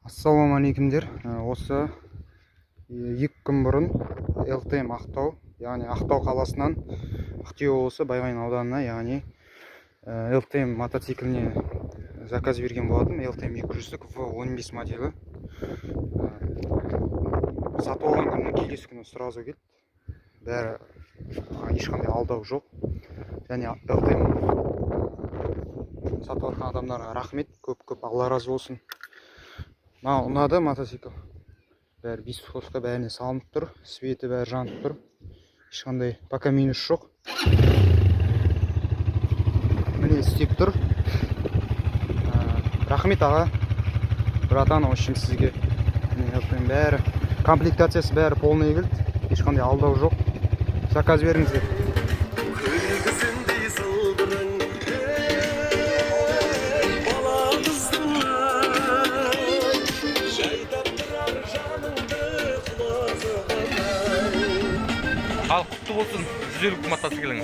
Ассалаумағалейкумдер. Осы 2 күн бұрын ЛТМ Ақтау, яғни Ақтау қаласынан Ақтөбе облысы Байғанин ауданына, яғни ЛТМ мотоцикліне заказ берген болатын. ЛТМ 200 В15 моделі. Сатып алған күннің келесі күні сразу келді бәрі, ешқандай алдау жоқ. Және ЛТМ сатып жатқан адамдарға рахмет көп көп, Алла разы болсын. Маған ұнады мотоцикл, бәрі бес входқа, бәріне салынып тұр, светі бәрі жанып тұр, ешқандай пока минус жоқ. Міне, істеп тұр. Рахмет, аға, братан, в общем, сізге. Міне, ЛТМ бәрі, комплектациясы бәрі полный келді, ешқандай алдау жоқ. Заказ беріңіздер. Күлкісіндей сылдырың, ей, бала қыздың ай, жай таптырар жаныңды құлазығанай. Ал, құтты болсын 150 мотоциклің.